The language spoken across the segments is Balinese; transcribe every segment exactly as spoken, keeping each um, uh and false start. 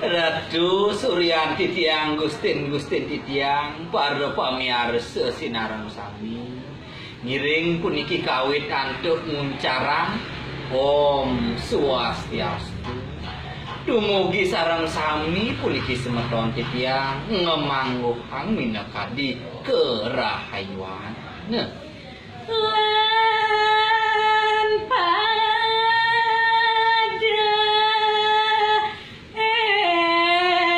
Ratu Suryanti tiang, Gustin-Gustin titiang, para pamiarsa sinareng sami. Ngiring puniki kawit antuk nguncarang Om Swastiastu. Dumugi sareng sami puniki semeton titiang ngamangguhang minakadi karahayuan. Nah. Lan pada elingan.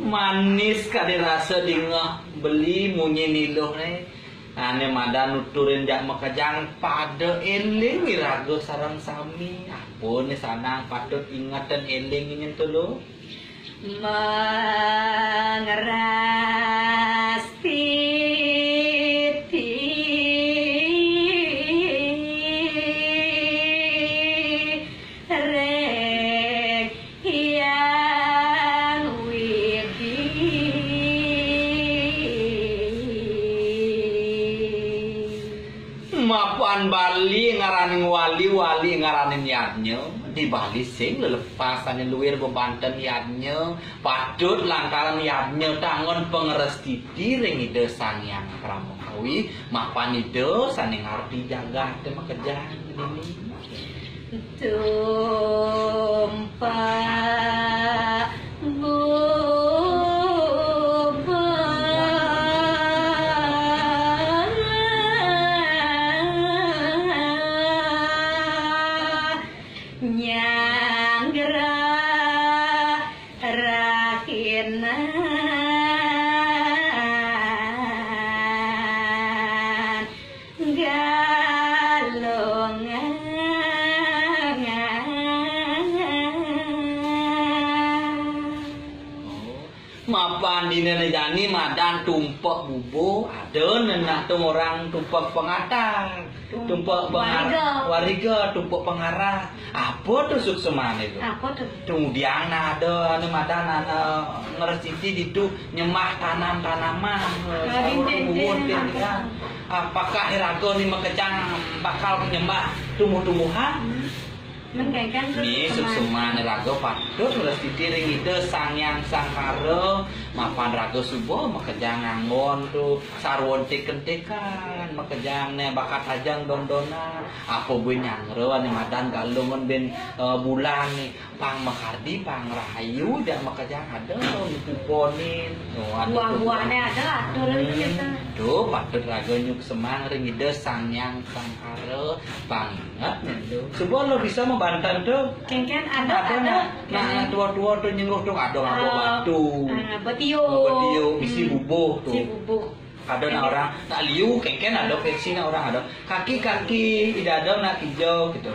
Manis kadi rasa dingeh beli munyi niluhne. Ane madan nuturin jak makejang pada eling iraga sareng sami. Apa ne sanang patut ingeten eling nyen telu? Mengeras titi ring Hyang Widi. Mapan Bali ngaranin wali, wali ngaranin yadnya. Di Bali sing lelepas ane luir bebanten yadnya, patut lantaran yadnya tanggon pangrestiti ring Ida Sang Hyang Parama Kawi, mapan Ida sane ngardi jagat makejang dini. Tumpak bubur nyanggra rahinan galungan. Mapan dinane jani madan tumpek bubuh, ada nenak tu orang tumpek pengatang, tumpek pengar-, wariga, tumpek pengarah. Apa tu suksmane tu? Apa tu? Kemudian nah ada anu madan anu ngresiti ditu nyembah tanam-tanaman. Ah, saur dinding, bubuh dinding, dinding. Ah, apakah iraga ni makejang bakal nyembah tumbuh-tumbuhan? Hmm. Ni suksmane raga patut ngresiti ring Ida Sang Hyang Sangkara, mapan raga suba makejang nganggon tu sarwa entik-entikan, makejang ne bakat ajeng don-donan. Apa buin nyanggra ane madan galungan buin, eh, bulan ni pang makardi, pang rahayu, jak makejang ada nutuponin. Oh, ada buah-buahne ada atur tu kita. Tu patut raga nyuksemang ring Ida Sang Hyang Sangkara. Pang inget nyen tu. Suba lo bisa mabanten tu. Kenken ada, ada. Nah, nah, tua-tua tu nyengguh tu ada ngaba batu. Ah, betiuk. Ngaba betiuk, misi bubuh tu. Misi bubuh. Ada nak orang, nak liu, kenken ada versi nak orang ada. Kaki-kaki, ida ada nak hijau gitu.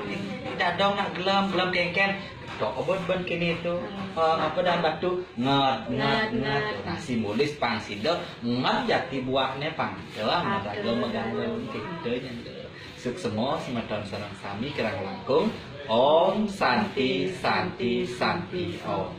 Ida ada nak gelem, gelem kenken. Tok obot ban kini tu. Hmm. Ah, apa dan batu? Nget, nget, nget, nget. Nget. Nah, simbolis pang sida, nget jati buahne pang. Itulah, nget raga magantung kita nyen tu. Suksma semeton sareng sami kirang langkung. Om Santi, Santi, Santi, Om.